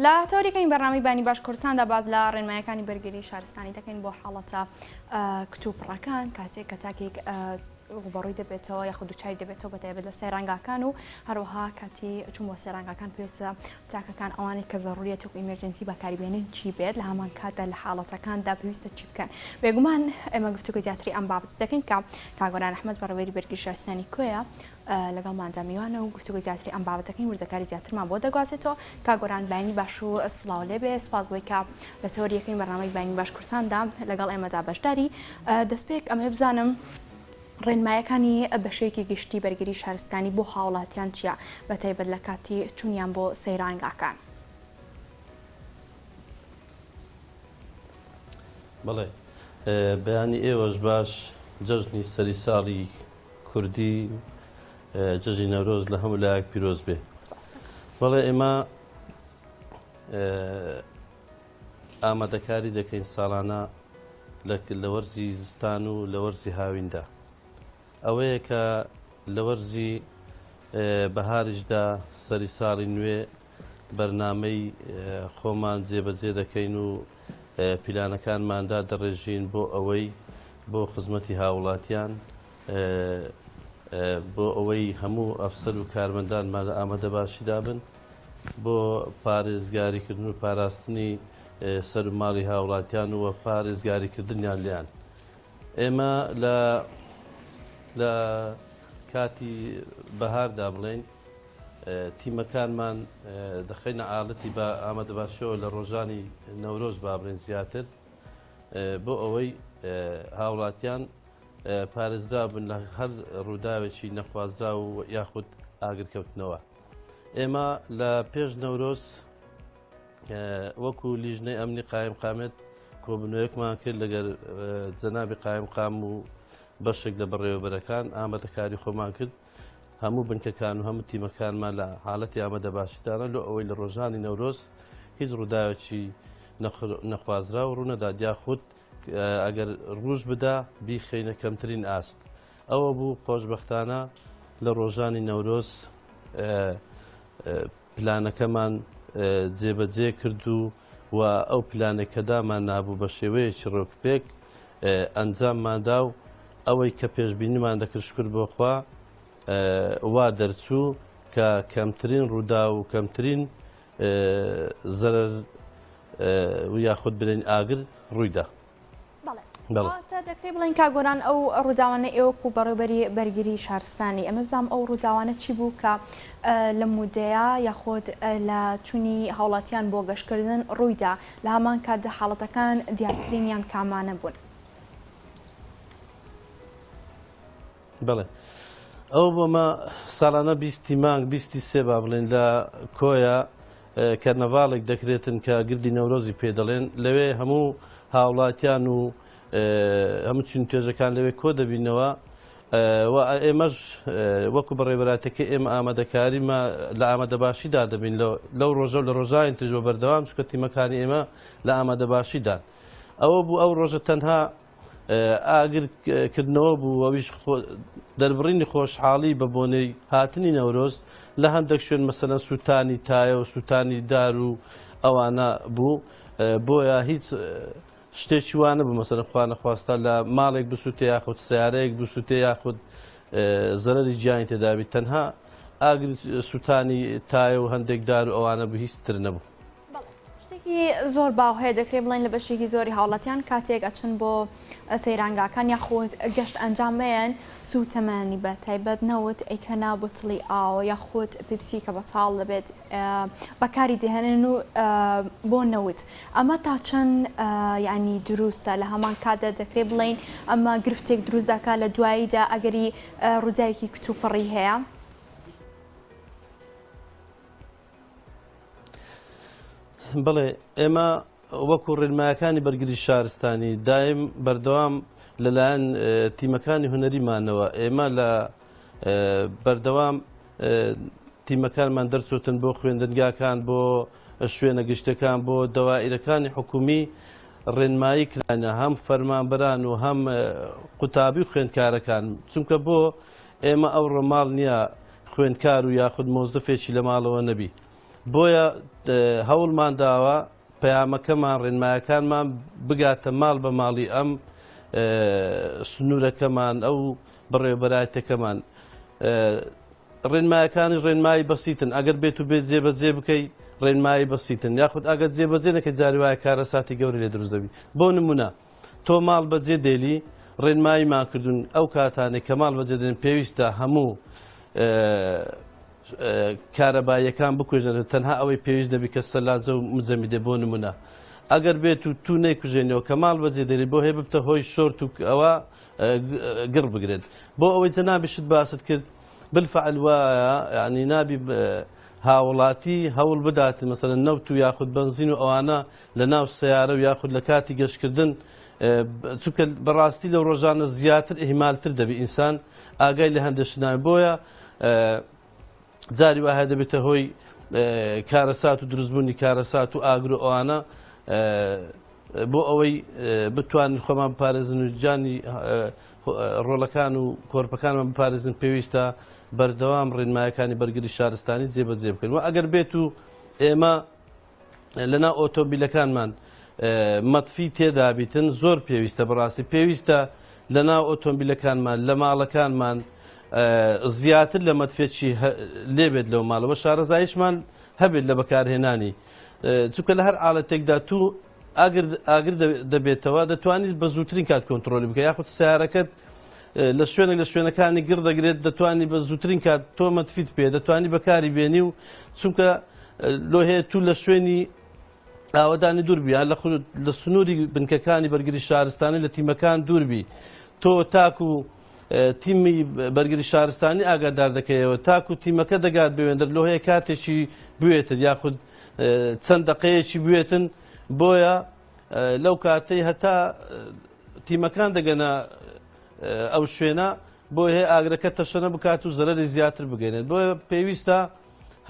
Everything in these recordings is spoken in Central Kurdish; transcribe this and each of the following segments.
لە تەوەرەکانی بەرنامەی بانی باش کوردستاندا باس لە ڕێنمایەکانی بەرگری شارستانی دەکەین بۆ حاڵەتە کتوپڕەکان کاتێک کە تاکێک ڕوبەڕووی دەبێتەوە یاخود دووچاری دەبێتەوە بە تایبەت لە سەیرانگاکان و هەروەها کاتی چوون بۆ سەیرانگاکان پێویستە تاکەکان ئەوانەی کە زەڕوریە وەکو emergency بەکاری بێنن چی بێت لە هەمان کاتدا لە حاڵەتەکاندا پێویستە چی بکەن بێگومان ئێمە گفتوگۆی زیاتری ئەم بابەتە دەکەین کە کاک گۆران ئەحمەد بەڕێوەبەری بەرگری شارستانی کۆیە لەگەڵماندا میوانە و گفتوگۆی زیاتری ئەم بابەتەکەین وردەکاری زیاترمان بۆ دەگوازێتەوە کاک گۆران بەیانی باش و سڵاو لێبێ سوپاس بۆی کە لە تەوەری یەکەمی بەرنامەی بەیانی باش کوردستاندا لەگەڵ ئێمەدا بەشداری دەستپێک ئەمەوێ بزانم ڕێنمایەکانی بەشێکی گشتی بەرگری شارستانی بۆ هاوڵاتیان چییە بە تایبەت لە کاتی چوونیان بۆ سەیرانگاکان؟ بەڵێ بەیانی ئێوەش باش جەژنی سەری ساڵی کوردی جەژنی نەورۆز لە هەموو لایەک پیرۆز بێ. بەڵێ ئێمە ئامادەکاری دەکەین ساڵانە لە وەرزی زستان و لە وەرزی هاویندا ئەوەیە کە لە وەرزی بەهاریشدا سەری ساڵی نوێ بەرنامەی خۆمان جێبەجێ دەکەین و پیلانەکانمان دادەڕێژین بۆ ئەوەی بۆ خزمەتی هاوڵاتیان بۆ ئەوەی هەموو ئەفسەر و کارمەندانمان لە ئامادەباشیدا بن بۆ پارێزگاریکردن و پاراستنی سەر و ماڵی هاوڵاتیان و پارێزگاریکردنیان لێیان. ئێمە لە لە کاتی بەهاردا بڵێین تیمەکانمان دەخەینە ئاڵەتی بە ئامادەباشیەوە لە ڕۆژانی نەورۆز با بڵێین زیاتر بۆ ئەوەی هاوڵاتیان پارێزراو بن لە هەر ڕووداوێکی نەخوازراو و یاخود ئاگرکەوتنەوە. ئێمە لە پێش نەورۆز وەکو لیژنەی ئەمنی قایمقامێت کۆبنەوەیەکمان کرد لەگەر جەنابی قایمقام و بەشێک لە بەڕێوەبەرەکان ئامادەکاری خۆمان کرد هەموو بنکەکان و هەموو تیمەکانمان لە حالەتی ئامادەباشیدانە لۆ ئەوەی لە ڕۆژانی نەورۆز هیچ ڕووداوێکی نەخوازراو ڕوونەدات یاخود ئەگەر ڕووش بدا بیخەینە کەمترین ئاست. ئەوە بوو خۆشبەختانە لە ڕۆژانی نەورۆز پلانەکەمان جێبەجێ کرد و و ئەو پلانەی کە دامان نابوو بە شێوەیەکی ڕێکوپێک ئەنجاممان دا و ئەوەی کە پێشبینیمان دەکرد شوکر بۆ خوا وا دەرچوو کە کەمترین ڕووداو و کەمترین زەرەر و یاخود بلێین ئاگر ڕوویدا. بەڵێ. واتە دەکرێ بڵێین کاک گۆران ئەو ڕووداوانە ئێوە وەکوو بەڕێوبەری بەرگری شارستانی ئەمە بزانم ئەو ڕووداوانە چی بوو کە لەم مودەیە یاخود لە چوونی هاوڵاتیان بۆ گەشتکردن ڕوویدا لە هەمان کاتدا حاڵەتەکان دیارترینیان کامانە بوون؟ بەڵێ ئەوە بۆ مە ساڵانە بیستی مانگ بیستی سێ با بڵێن لە کۆیە کەرنەڤاڵێک دەکرێتن کە گردی نەورۆزی پێ دەڵێن لەوێ هەموو هاوڵاتیان و هەموو چین توێژەکان لەوێ کۆ دەبینەوە و ئێمەش وەکو بەڕێوەبەرایەتەکەی ئێمە ئامادەکاریمە لە ئامادەباشیدا دەبین لەو ڕۆژە و لە ڕۆژانی تریش بە بەردەوام چونکە تیمەکانی ئێمە لە ئامادەباشیدان ئەوە بوو ئەو ڕۆژە تەنها ئاگر کردنەوە بوو ئەویش دەربڕینی خۆشحاڵی بە بۆنەی هاتنی نەورۆز لە هەندێک شوێن مەسەلەن سووتانی تایە و سووتانی دار و ئەوانە بوو بۆیە هیچ شتێکی وا نەبوو مەسەلەن خوا نەخواستە لە ماڵێک بسووتێ یاخود سیارەیەک بسووتێ یاخود زەرەری گیانی تێدابی تەنها ئاگر سووتانی تایە و هەندێک دار و ئەوانە بوو هیچ تر نەبوو. بەڵێ شتێکی زۆر باو هەیە دەکرێت بڵێن لە بەشێکی زۆری هاوڵاتیان کاتێک ئەچن بۆ سەیرانگاکان یاخود گەشت ئەنجام مەیەن سووتەمەنی بە تایبەت نەوت ئەیکەنە بوتڵی ئاو یاخود پیپسی کە بەتاڵ دەبێت بەکاری دەهێنن و بۆ نەوت ئەمە تا چەند یعنی دروستە لە هەمان کاتدا دەکرێت بڵێین ئەمە گرفتێک دروست دەکات لە دواییدا ئەگەری ڕووداوێکی کتوپڕی هەیە؟ بەڵێ ئێمە وەکو ڕێنمایەکانی بەرگری شارستانی دایم بەردەوام لەلایەن تیمەکانی هونەریمانەوە ئێمە لە بەردەوام تیمەکانمان دەرچوتن بۆ خوێندنگاکان بۆ شوێنە گشتەکان بۆ دەوائیرەکانی حکومی ڕێنمایی کرانە هەم فەرمانبەران و هەم قوتابی و خوێندکارەکان چونکە بۆ ئێمە ئەوڕۆ ماڵ نییە خوێندکار و یاخود مۆزەفێکی لە ماڵەوە نەبی. بۆیە هەوڵمان داوە پەیامەکەمان ڕێنمایەکانمان بگاتە ماڵ بە ماڵی ئەم سنوورەکەمان ئەو بەڕێوەبەرایەتەکەمان. ڕێنمایەکانی ڕێنمایی بەسیتن ئەگەر بێت و بێت جێبەجێ بکەی ڕێنمایی بەسیتن یاخود ئەگەر جێبەجێ نەکەی جاری وایە کارەساتی گەورە لێ دروست دەبی بۆ نمونە تۆ ماڵ بەجێ دێلی ڕێنماییمان کردوون ئەو کاتانەی کە ماڵ بەجێ دێن پێویستە هەموو کارەباییەکان بکوژێنێت تەنها ئەوەی پێویست نەبی کە سەلاجە و مجەمیدێ بۆ نمونە ئەگەر بێت و تو نەیکوژێنەوە کە ماڵ بەجێ دێلی بۆ هەیە ببتە هۆی شۆرت و ئەوە گڕ بگرێت بۆ ئەوەی جەنابیشت باست کرد بالفعل وایە یعنی نابی هاوڵاتی هەوڵ بدات مەسەلەن نەوت و یاخود بەنزین و ئەوانە لە ناو سیارە و یاخود لە کاتی گەشتکردن چونکە بەڕاستی لەو ڕۆژانە زیاتر ئیهمالتر دەبی ئینسان ئاگای لە هەندێک شت نامێ بۆیە جاری وایە دەبێتە هۆی کارەسات و دروستبوونی کارەسات و ئاگر و ئەوانە بۆ ئەوەی بتوانین خۆمان بپارێزن و گیانی ڕۆڵەکان و کۆرپەکانمان بپارێزن پێویستە بەردەوام ڕێنمایەکانی بەرگری شارستانی جێبەجێ بکەین و ئەگەر بێت و ئێمە لەناو ئۆتۆمبیلەکانمان مەتفی تێدابیتن زۆر پێویستە بەڕاستی پێویستە لەناو ئۆتۆمبیلەکانمان لە ماڵەکانمان زیاتر لە مەتفێکی لێبێت لەو ماڵەوە شارەزاییشمان هەبێت لە بەکارهێنانی چونکە لە هەر حاڵەتێکدا تو ئاگر ئاگر دەبێتەوە دەتوانیت بە زووترین کات کۆنتترۆلی بکە یاخود سیارەکەت لە شوێنێک لە شوێنەکانی گڕ دەگرێت دەتوانی بە زووترین کات تۆ مەتفیت پێ دەتوانی بەکاری بێنی و چونکە لۆ هەیە تو لە شوێنی ئاوەدانی دوور بی لە لە سنووری بنکەکانی بەرگری شارستانی لە تیمەکان دووربی تۆ تاکو تیمی بەرگری شارستانی ئاگادار دەکەیەوە تاکو تیمەکە دەگات بوێندر لۆ هەیە کاتێکی بوێتن یاخود چەند دقەیەکی بوێتن بۆیە لەو کاتەی هەتا تیمەکان دەگەنە ئەو شوێنە بۆ هەیە ئاگرەکە تەشەنە بکات و زەرەری زیاتر بگەێنێت بۆیە پێویستە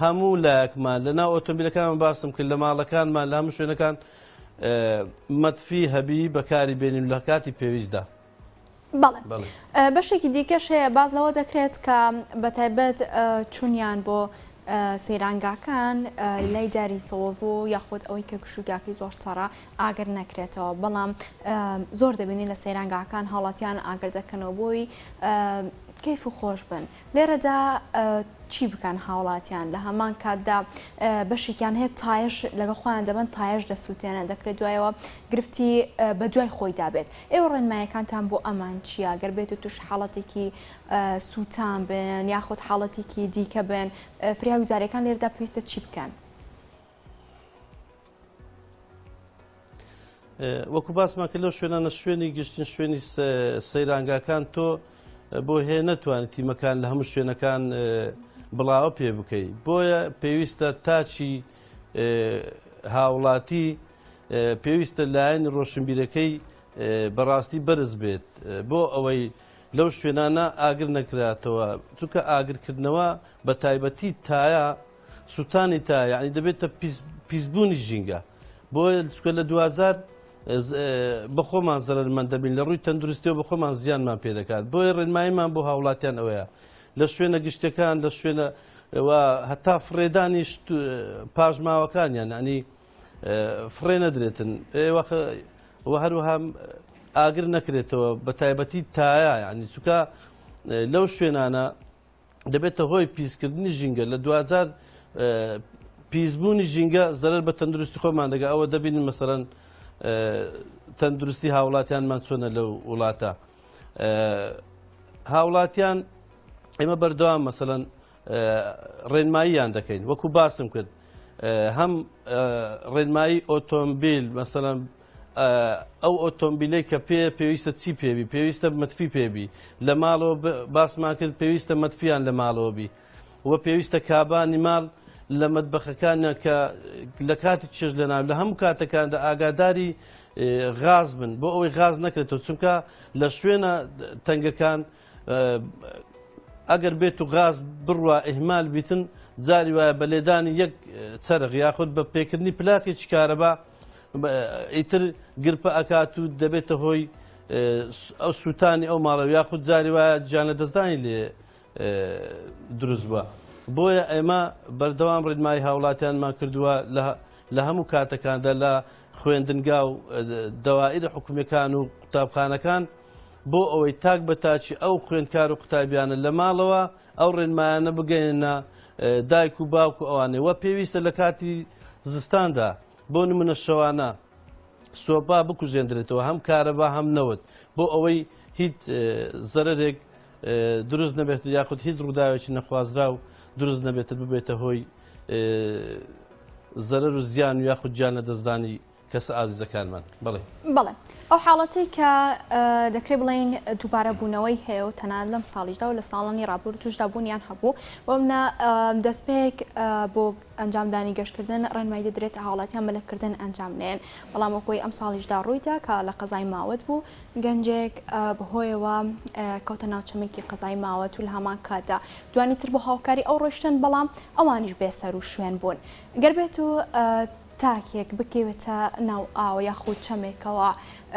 هەموو لایەکمان لە ناو ئۆتۆمبیلەکان باسم کرد لە ماڵەکانمان لە هەموو شوێنەکان مەتفی هەبی بەکاری بێنین لە کاتی پێویستدا. بەڵێ بەشێکی دیکەش هەیە باس لەوە دەکرێت کە بەتایبەت چونیان بۆ سەیرانگاکان لای داری سەوز بوو یاخود ئەوەی کە گشوگاکەی زۆر تەڕە ئاگر نەکرێتەوە بەڵام زۆر دەبینی لە سەیرانگاکان هاوڵاتیان ئاگر دەکەنەوە بۆی کەیف و خۆش بن لێرەدا چی بکەن هاوڵاتیان لە هەمان کاتدا بەشێکیان هەیە تایەش لەگەڵ خۆیان دەبەن تایەش دەسووتێنن دەکرێت دوایەوە گرفتی بە دوای خۆیدا بێت ئێوە ڕێنمایەکانتان بۆ ئەمان چییە گەر بێت و توش حاڵەتێکی سووتان بن یاخود حاڵەتێکی دیکە بن فریاگوزاریەکان لێرەدا پێویستە چی بکەن؟ وەکو باسمان کرد لەو شوێنانە شوێنی گشتن شوێنی سەیرانگاکان تۆ بۆ هەیە نەتوانانی تیمەکان لە هەموو شوێنەکان بڵاوە پێ بکەی بۆیە پێویستە تاچی هاوڵاتی پێویستە لایەنی ڕۆشنبیرەکەی بەڕاستی بەرز بێت بۆ ئەوەی لەو شوێنانە ئاگر نەکراتەوە چونکە ئاگرکردنەوە بە تایبەتی تایە سوتانی تا یعنی دەبێتە پیسبوونی ژینگە بۆیە چکە لە دواجار بە خۆمان زەرەرمەند دەبین لە ڕووی تەندروستیەوە بە خۆمان زیانمان پێ دەکات بۆیە ڕێنماییمان بۆ هاوڵاتیان ئەوەیە لە شوێنە گشتەکان لە شوێنە و هەتا فڕێدانی پاشماوەکانیان ینی فڕێ نەدرێتن و هەروەها ئاگر نەکرێتەوە بە تایبەتی تایە ینی چووکە لەو شوێنانە دەبێتە هۆی پیسکردنی ژینگە لە دواجار پیسبوونی ژینگە زەرەر بە تەندروستی خۆمان دەگە ئەوە دەبینین مەسەرەن تەندروستی هاوڵاتیانمان چۆنە لەو وڵاتە هاوڵاتیان ئێمە بەردەوام مەسەلەن ڕێنماییان دەکەین وەکو باسم کرد هەم ڕێنمایی ئۆتۆمبیل مەسەلەن ئەو ئۆتۆمبیلەی کە پێ پێویستە چی پێبی پێویستە مەتفی پێبی لە ماڵەوە باسمان کرد پێویستە مەتفیان لە ماڵەوە بی و پێویستە کابانی ماڵ لە مەتبەخەکانیان کە لە کاتی چێژ لە ناو لە هەموو کاتەکاندا ئاگاداری غاز بن بۆ ئەوەی غاز نەکرێتەوە چونکە لە شوێنە تەنگەکان ئەگەر بێت و غاز بڕوا ئیهمال بیتن جاری وایە بە لێدانی یەک چەرخ یاخود بە پێکردنی پلاکێکی کارەبا ئیتر گرپە ئەکات و دەبێتە هۆی ئەو سووتانی ئەو ماڵە یاخود جاری وایە گیان لە دەستدانی لێ دروست بووە. بۆیە ئێمە بەردەوام ڕێنمایی هاوڵاتیانمان کردووە لە هەموو کاتەکاندا لە خوێندنگا و دەوائیرە حکومیەکان و قوتابخانەکان بۆ ئەوەی تاک بە تاکی ئەو خوێندکار و قوتابیانە لە ماڵەوە ئەو ڕێنمایانە بگەیەنە دایک و باوک و ئەوانەی وە پێویستە لە کاتی زستاندا بۆ نمونە شەوانە سۆپا بکوژێندرێتەوە هەم کارەبا هەم نەوت بۆ ئەوەی هیچ زەرەرێک دروست نەبێت یاخود هیچ ڕووداوێکی نەخوازراو دروست نەبێت ببێتە هۆی زەرەر و زیان و یاخود گیان لەدەستدانی کەسە ئازیزەکانمان. بەڵێ. بەڵێ. ئەو حاڵەتەی کە دەکرێ بڵێین دووبارە بوونەوەی هەیە و تەنانەت لەم ساڵیشدا و لە ساڵانی ڕابوردووشدا بوونیان هەبوو، بۆ منە دەستپێک بۆ ئەنجامدانی گەشتکردن ڕێنمایی دەدرێتە هاوڵاتیان مەلەکردن ئەنجام نەیەن، بەڵام وەک ئەوەی ئەمساڵیشدا ڕوویدا کە لە قەزای ماوەت بوو گەنجێک بەهۆیەوە کەوتە ناو چەمێکی قەزای ماوەت و لە هەمان کاتدا دوانی تر بۆ هاوکاری ئەو ڕۆیشتن بەڵام ئەوانیش بێسەروشوێن بوون. گەر بێت و تاکێک بکەوێتە ناو ئاو یاخود چەمێکەوە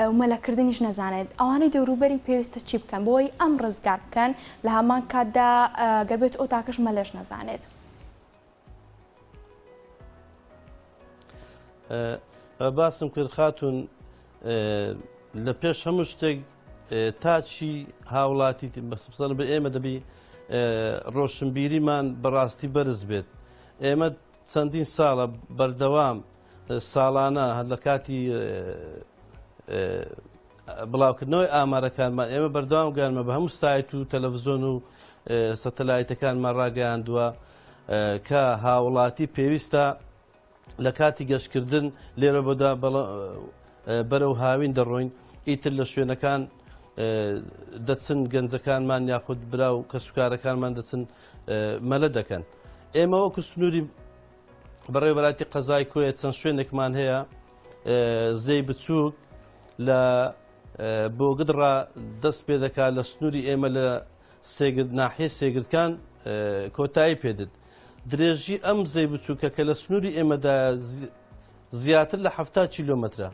و مەلەکردنیش نەزانێت ئەوانەی دەوروبەری پێویستە چی بکەن بۆی ئەم ڕزگار بکەن لە هەمان کاتدا گەر بێت ئەو تاکەش مەلەش نەزانێت؟ باسم کرد خاتون لە پێش هەموو شتێک تاچی هاوڵاتی بەسبسەن بە ئێمە دەبی ڕۆشنبیریمان بەڕاستی بەرز بێت ئێمە چەندین ساڵە بەردەوام ساڵانە هەر لە کاتی بڵاوکردنەوەی ئامارەکانمان ئێمە بەردەوام گەیانمە بە هەموو سایت و تەلەڤزیۆن و سەتەلایتەکانمان ڕاگەیاندووە کە هاوڵاتی پێویستە لە کاتی گەشتکردن لێرە بەدا بەرەو هاوین دەڕۆین ئیتر لە شوێنەکان دەچن گەنجەکانمان یاخود برا و کەسوکارەکانمان دەچن مەلە دەکەن ئێمە وەکو سنووری بەڕێوەبەرایەتی قەزای کۆیە چەند شوێنێکمان هەیە زێی بچووک لە بۆگدڕا دەست پێ دەکات لە سنووری ئێمە لە سێگرد ناحیە سێگرکان کۆتایی پێدت درێژی ئەم زێی بچووکە کە لە سنووری ئێمەدا زیاتر لە 70 کیلۆمەترە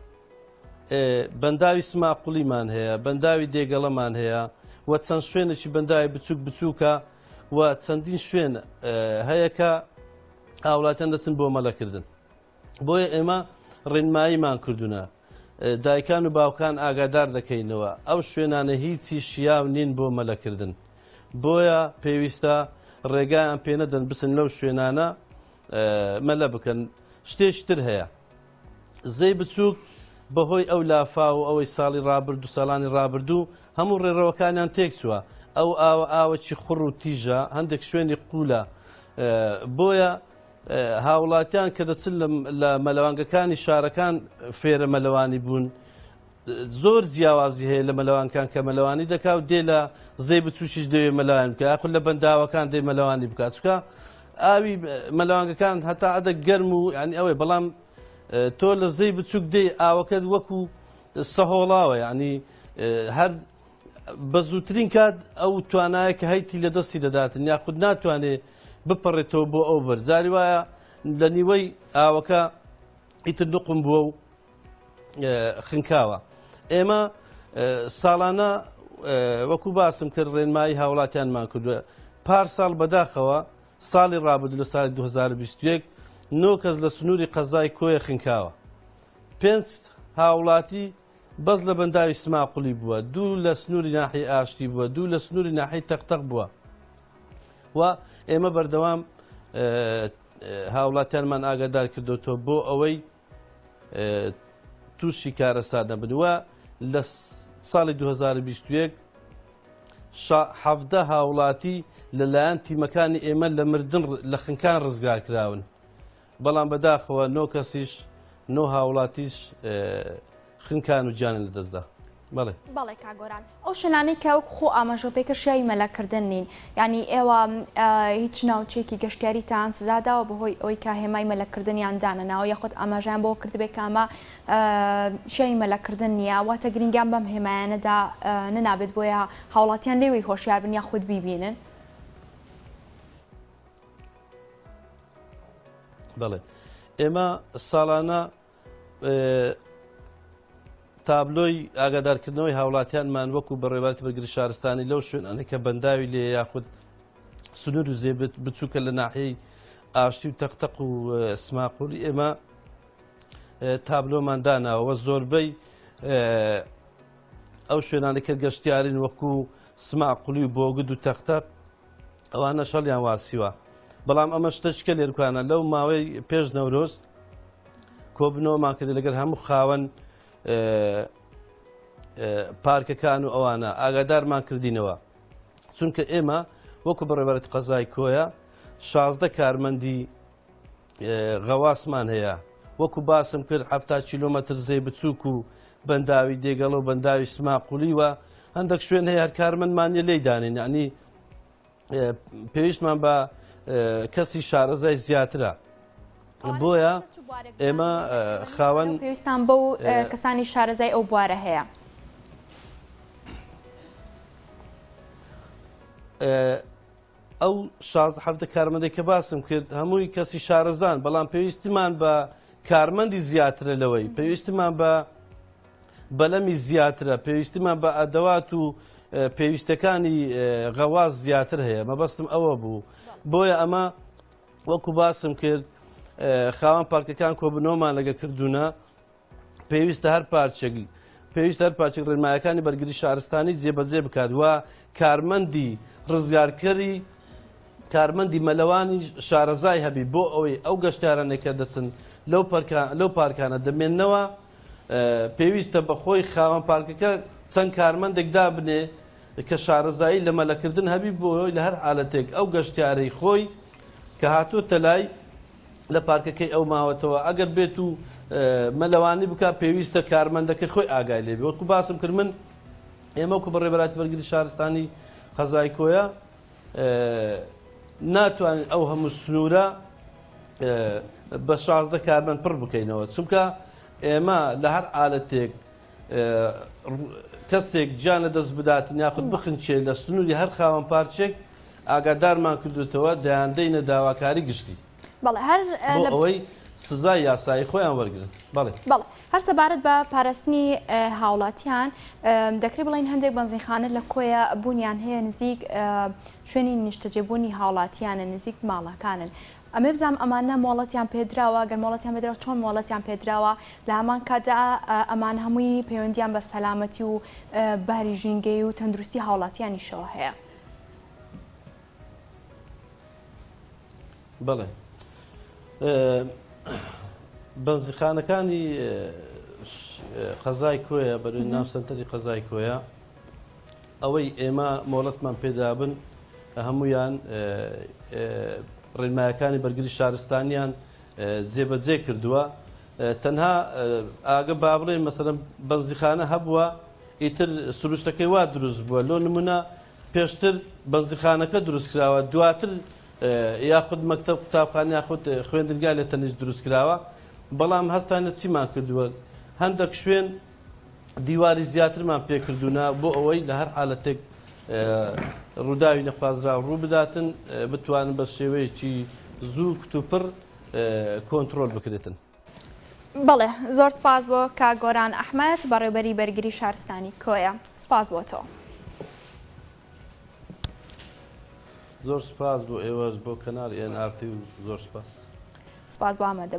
بەنداوی سماقوڵیمان هەیە بەنداوی دێگەڵەمان هەیە و چەند شوێنێکی بەنداوی بچووک بچووکە و چەندین شوێن هەیە کە هاوڵاتیان دەچن بۆ مەلەکردن بۆیە ئێمە ڕێنماییمان کردوونە دایکان و باوکان ئاگادار دەکەینەوە ئەو شوێنانە هیچی شیاو نین بۆ مەلەکردن بۆیە پێویستە ڕێگایان پێنەدەن بچن لەو شوێنانە مەلە بکەن شتێکی تر هەیە زێی بچووک بەهۆی ئەو لافاو و ئەوەی ساڵی ڕابردوو ساڵانی ڕابردوو هەموو ڕێڕەوەکانیان تێکچووە ئەو ئاوە ئاوەکی خوڕ و تیژە هەندێک شوێنی قوولە بۆیە هاوڵاتیان کە دەچن لە مەلەوانگەکانی شارەکان فێرە مەلەوانی بوون زۆر جیاوازی هەیە لە مەلەوانکان کە مەلەوانی دەکا و دێ لە زێی بچووکیش دەوێ مەلەوانی بکا یاخود لە بەنداوەکان دێ مەلەوانی بکا چونکە ئاوی مەلەوانگەکان هەتا ئەدە گەرم و ینی ئەوەی بەڵام تۆ لە زێی بچووک دێ ئاوەکەت وەکو سەهۆڵاوە ینی هەر بە زووترین کات ئەو توانایە کە هەیتی لە دەستی دەداتن یاخود ناتوانێ بپەڕێتەوە بۆ ئەو بەر جاری وایە لە نیوەی ئاوەکە ئیتر نقم بووە و خنکاوە. ئێمە ساڵانە وەکو باسم کرد ڕێنمایی هاوڵاتیانمان کردووە. پار ساڵ بەداخەوە ساڵی ڕابردوو لە ساڵی 2021 نۆ کەس لە سنووری قەزای کۆیە خنکاوە. پێنج هاوڵاتی بەس لە بەنداوی سماقولی بووە، دوو لە سنووری ناحیەی ئاشتی بووە، دوو لە سنووری ناحیەی تەقتەق بووە و ئێمە بەردەوام هاوڵاتیانمان ئاگادار کردوتەوە بۆ ئەوەی تووشی کارەسات نەبن و لە ساڵی 2021 حەڤدە هاوڵاتی لەلایەن تیمەکانی ئێمە لە مردن لە خنکان ڕزگار کراون بەڵام بەداخەوە نۆ کەسیش نۆ هاوڵاتیش خنکان و گیانیان لەدەستدا. بەڵێ. بەڵێ کاک گۆران. ئەو شوێنانەی کە وەک خۆ ئاماژەو پێکرد شیاوی مەلەکردن نین یانی ئێوە هیچ ناوچەیەکی گەشتیاریتان سزا داوە بەهۆی ئەوەی کە هێمای مەلەکردنیان دانەناوە یاخود ئاماژەیان بەوە کردبێت کە ئەمە شیاوی مەلەکردن نییە واتە گرنگیان بەم هێمایانەدا نەنابێت بۆیە هاوڵاتیان لێوەی هۆشیار بن یاخود بیبینن؟ بەڵێ ئێمە ساڵانە تابلۆی ئاگادارکردنەوەی هاوڵاتیانمان وەکو بەڕێوەبەرایەتی بەرگری شارستانی لەو شوێنانەی کە بەنداوی لێ یاخود سنوور و زێ بچووکە لە ناحیەی ئاشتی و تەقتەق و سماقولی ئێمە تابلۆمان داناوە زۆربەی ئەو شوێنانە کە گەشتیارین وەکو سماقولی و بۆگد و تەختەق ئەوانە شەڵیان واسیوە بەڵام ئەمە شتەچکە لێرکانە لەو ماوەی پێش نەورۆز کۆبنەوەمان کرد لەگەر هەموو خاوەن پارکەکان و ئەوانە ئاگادارمان کردینەوە چونکە ئێمە وەکو بەڕێوەبەرایەتی قەزای کۆیە 16 کارمەندی غەواسمان هەیە وەکو باسم کرد 70 کیلۆمەتر زێ بچووک و بەنداوی دێگەڵە و بەنداوی سماقولی و هەندێک شوێن هەیە هەر کارمەندمان نیە لێی دانێن یعنی پێویستمان بە کەسی شارەزای زیاترە بۆیە ئێمە خاوەن پێویستان بەو کەسانی شارەزای ئەو بوارە هەیە. ئەو 16 حەفتە کارمەندێک کە باسم کرد هەمووی کەسی شارەزان بەڵام پێویستمان بە کارمەندی زیاترە لەوەی پێویستمان بە بەلەمی زیاترە پێویستیمان بە ئەدەوات و پێویستەکانی غەواز زیاتر هەیە مەبەستم ئەوە بوو بۆیە ئەمە وەکو باسم کرد خاوەن پارکەکان کۆبنەوەمان لەگە کردوونە پێویستە هەر پارچێک پێویستە هەر پارچێک ڕێنمایەکانی بەرگری شارستانی جێبەجێ بکات و کارمەندی ڕزگارکەری کارمەندی مەلەوانی شارەزای هەبی بۆ ئەوەی ئەو گەشتیارانەی کە دەچن لەو لەو پارکانە دەمێننەوە پێویستە بەخۆی خاوەن پارکەکە چەند کارمەندێک دابنێ کە شارەزایی لە مەلەکردن هەبی بۆ ئەوەی لە هەر حالەتێک ئەو گەشتیارەی خۆی کە هاتووەتە لای لە پارکەکەی ئەو ماوەتەوە ئەگەر بێت و مەلەوانی بکات پێویستە کارمەندەکەی خۆی ئاگای لێ بێ وەکو باسم کرد من ئێمە وەکو بەڕێوەبەرایەتی بەرگری شارستانی قەزای کۆیە ناتوانین ئەو هەموو سنوورە بە 16 کارمەند پڕ بکەینەوە چونکە ئێمە لە هەر حالەتێک کەسێک گیان لە دەست بداتن یاخود بخنچێ لە سنووری هەر خاوەن پارچێک ئاگادارمان کردوتەوە دەیاندەینە داواکاری گشتی. بەڵێ هەر بۆ ئەوەی سزای یاسایی خۆیان وەرگرن. بەڵێ. بەڵێ هەر سەبارەت بە پاراستنی هاوڵاتیان دەکرێت بڵێین هەندێک بەنزینخانە لە کۆیە بوونیان هەیە نزیک شوێنی نیشتەجێبوونی هاوڵاتیانە نزیک ماڵەکانن ئەمێ بزانم ئەمانە مۆڵەتیان پێدراوە گەر مۆڵەتیان پێدراوە چۆن مۆڵەتیان پێدراوە لە هەمان کاتدا ئەمان هەمووی پەیوەندیان بە سەلامەتی و باری ژینگەی و تەندروستی هاوڵاتیانیشەوە هەیە. بەڵێ بەنزیخانەکانی قەزای کۆیە بەروی ناو سنتەری قەزای کۆیە ئەوەی ئێمە مۆڵەتمان پێدابن هەمویان ڕێنمایەکانی بەرگری شارستانیان جێبەجێ کردووە تەنها ئاگە با بڵێن مەسەلەن بەنزیخانە هەبووە ئیتر سروشتەکەی وا دروست بووە لۆ نمونە پێشتر بەنزیخانەکە دروست کراوە دواتر یاخود مەکتەب قوتابخانە یاخود خوێندنگا لە تەنیشت دروست کراوە بەڵام هەستانە چیمان کردووە هەندێک شوێن دیواری زیاترمان پێکردوونە بۆ ئەوەی لە هەر حالەتێک ڕووداوی نەخوازراو ڕوو بداتن بتوانن بە شێوەیەکی زوو کتوپڕ کۆنترۆل بکرێتن. بەڵێ زۆر سپاس بۆ کاک گۆران ئەحمەد بەڕێوبەری بەرگری شارستانی کۆیە سپاس بۆ تۆ. زۆر سپاس بۆ ئێوەش بۆ کەناڵی ئێن ئاڕ تی و زۆر سپاس. سپاس بۆ ئامادە.